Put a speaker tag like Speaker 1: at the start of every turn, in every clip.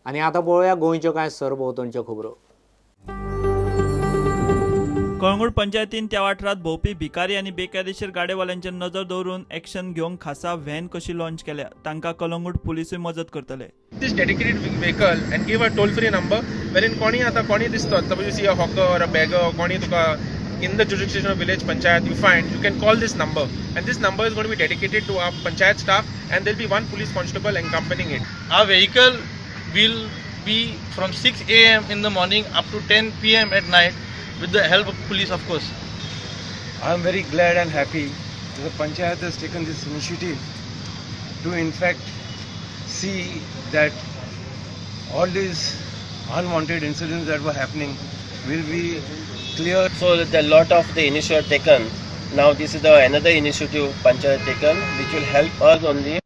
Speaker 1: आनी आतां पळोवया गोंयच्यो कांय सरभोंवतणच्यो खबरो.
Speaker 2: कळंगूट पंचायतीन त्या वाठारांत भोंवपी भिकारी आनी बेकायदेशीर गाडेवाल्यांचेर नजर दवरून एक्शन घेवंक खासा व्हॅन कशी लॉन्च केल्या. तांकां कलंगूट पुलिसूय मजत करतले.
Speaker 3: This dedicated vehicle and give a toll free number wherein कोणी आता कोणी दिसतो, suppose you see a hawker or a beggar, कोणी तुका in the jurisdiction of village panchayat you find, you can call this number, and this number is going to be dedicated to our panchayat staff, and there will be one police constable accompanying it.
Speaker 4: Our vehicle will be from 6 a.m. in the morning up to 10 p.m. at night, with the help of police, of course.
Speaker 5: I am very glad and happy that the panchayat has taken this initiative to in fact see that all these unwanted incidents that were happening will be clear.
Speaker 6: So the lot of the initiative taken. Now this is the another initiative panchayat taken, which will help us only.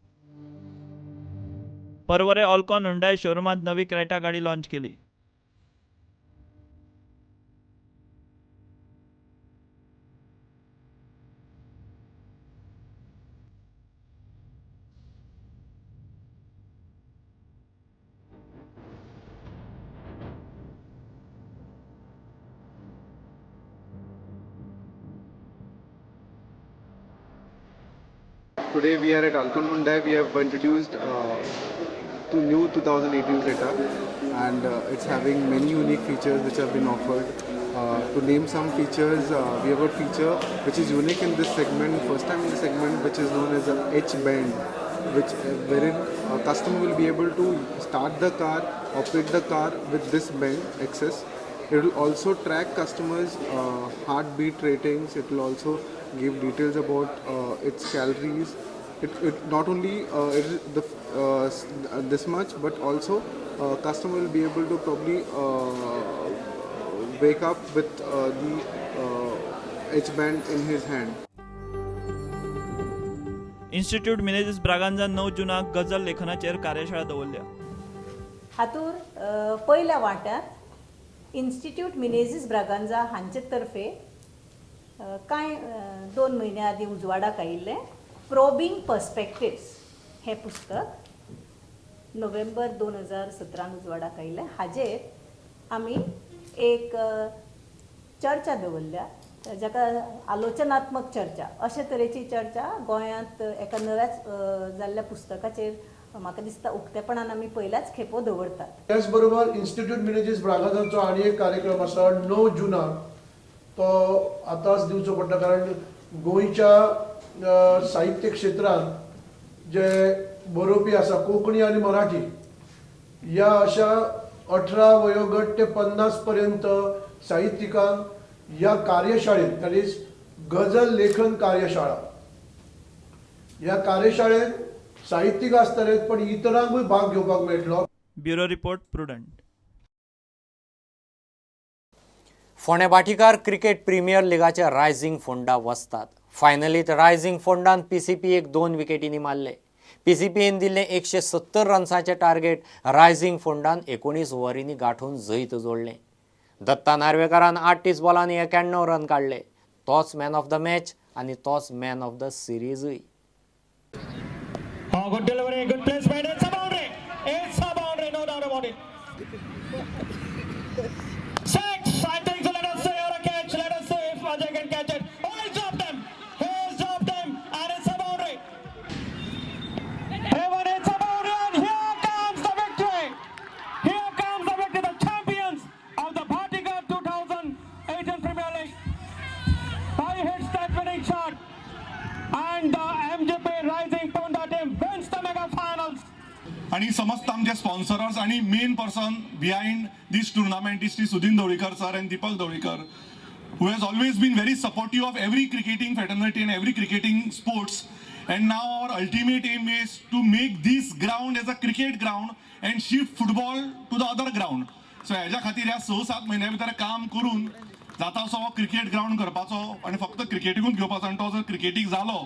Speaker 2: Porvorim Ahlcon Hyundai शोरुमात नवी Creta गाडी launch केली.
Speaker 7: Today we are at Ahlcon Hyundai. We have introduced two new 2018 Creta, and it's having many unique features which have been offered. To name some features, we have a feature which is unique in this segment, first time in the segment, which is known as a H-band, which wherein a customer will be able to start the car, operate the car with this band access. It will also track customers' heartbeat ratings. It will also give details about its calories. It not only this much, but also customer will be able to probably wake up with the H-band in his hand.
Speaker 2: Institute Menezes Braganza 9 जूनाक ghazal लेखनाचेर कार्यशाळा दवरल्या.
Speaker 8: हातूर पयल्या वांट्यांत institute Menezes Braganza हांचे तर्फे कांय 2 म्हयन्या आदीं उजवाडाक आयिल्लें प्रोबींग पर्सपेक्टिव्स हें पुस्तक नोव्हेंबर 2017 उजवाडाक आयिल्लें. हाजेर आमी एक चर्चा दवरल्या, जाका आलोचनात्मक चर्चा, अशे तरेची चर्चा गोंयांत एका नव्याच जाल्ल्या पुस्तकाचेर म्हाका दिसता उक्तेपणान आमी पयल्याच खेपो दवरतात.
Speaker 9: त्याच बरोबर इन्स्टिट्यूट मिनेझीस ब्रागांझाचो आनी एक कार्यक्रम आसा 9 जूनाक, तो आतांच दिवचो पडटा, कारण गोंयच्या साहित्य क्षेत्रांत जे बरोवपी आसा कोंकणी आनी मराठी ह्या अशा 18 वयोगट ते 50 पर्यंत साहित्यिकांक ह्या कार्यशाळेत, that is गझल लेखन कार्यशाळा, ह्या कार्यशाळेत साहित्यिक आसतले पण इतरांकूय भाग घेवपाक मेळटलो.
Speaker 2: Bureau report, Prudent.
Speaker 1: Ponda Bhatikar cricket premier लिगाचे rising Ponda वसतात. फायनलीत रायझिंग फोंडान PCP 2 विकेटींनी मारले. PCPन दिल्लें 170 रन्साचें टार्गेट रायझिंग फोंडान 19 ओव्हरींनी गांठून जैत जोडलें. दत्ता नार्वेकारान 38 बॉलांनी 91 रन काडले. तोच मॅन ऑफ the match आनी तोच man of the सिरीजूय.
Speaker 10: Oh, good delivery, good placement. It's a boundary. It's a boundary, no doubt about it. 6, I think so. Let us see or a catch. Let us see if Ajay can catch it. Oh, he's dropped him. He's dropped him, and it's a boundary. Heaven, it's a boundary, and here comes the victory. Here comes the victory. The champions of the Bhatikar 2018 Premier League. He hits that winning shot, and the MJP Rising Ponda team wins the mega finals.
Speaker 11: आणि समस्त आमचे sponsors आणि main person behind this tournament is Shri Sudin Dhavalikar sir and Deepak Dhavalikar, who has always been very supportive of every cricketing fraternity and every cricketing sports. And now our ultimate aim is to make this ground as a cricket ground and shift football to the other ground. So हेज्या खातीर ह्या 6-7 म्हयन्या भितर काम करून जाता असो हो क्रिकेट ग्रावंड करपाचो आनी फक्त क्रिकेटीकूच घेवपाचो, आनी तो जर क्रिकेटीक जालो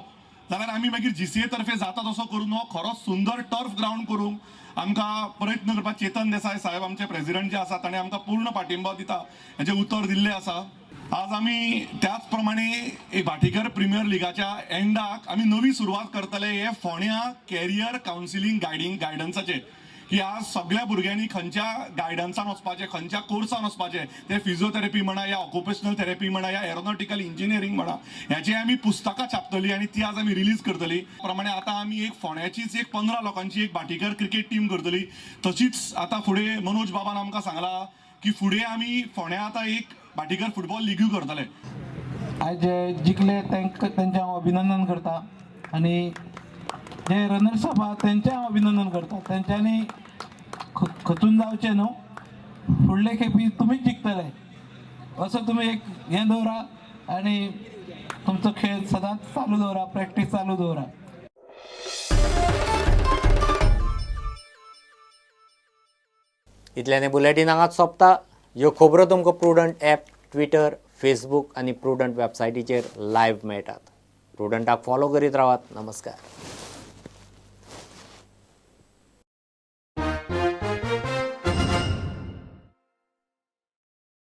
Speaker 11: जाल्यार आमी मागीर GCA तर्फे जाता तसो करून हो खरोच सुंदर टर्फ ग्रावंड करूंक आमकां प्रयत्न करपाक चेतन देसाय साहेब आमचे प्रेसिडेंट जे आसा ताणें आमकां पूर्ण पाठिंबो दिता हेजें उतर दिल्लें आसा. आज आमी त्याच प्रमाणे एक भाटीकर प्रिमियर लिगाच्या एंडाक आमी नवी सुरवात करतले हे फोंड्या कॅरियर कावन्सिलींग गायडन्साचे. की आज सगळ्या भुरग्यांनी खंयच्या गायडन्सान वचपाचें, खंयच्या कोर्सान वचपाचें, ते फिजिओथेरपी म्हणा या ऑक्युपेशनल थेरपी म्हणा या एरोनॉटिकल इंजिनियरींग म्हणा, ह्याची आमी पुस्तकां छापतली आनी ती आज आमी रिलीज करतली. प्रमाणे आतां आमी एक फोंड्याचीच एक 15 लोकांची एक भाटीकर क्रिकेट टीम करतली. तशीच आतां फुडें मनोज बाबान आमकां सांगलां की फुडें आमी फोंड्या आतां एक भाटीकर फुटबॉल लिगूय करतले.
Speaker 12: आयज जे जिखले तांकां तेंचें हांव अभिनंदन करता आनी जे रनर्स अप आहा तेंचें हांव अभिनंदन करता. तेंच्यांनी खचून जावचें न्हू, फुडले खेपी तुमीच जिखतले असो तुमी एक हें दवरा आनी तुमचो खेळ सदांच चालू दवरा, प्रॅक्टीस चालू दवरा.
Speaker 1: इतल्याने बुलेटीन हांगाच सोंपता. ह्यो खबरो तुमकां प्रुडंट ॲप, ट्विटर, फेसबूक आनी प्रुडंट वेबसायटीचेर लायव्ह मेळटात. प्रुडंटाक फॉलो करीत रावात. नमस्कार.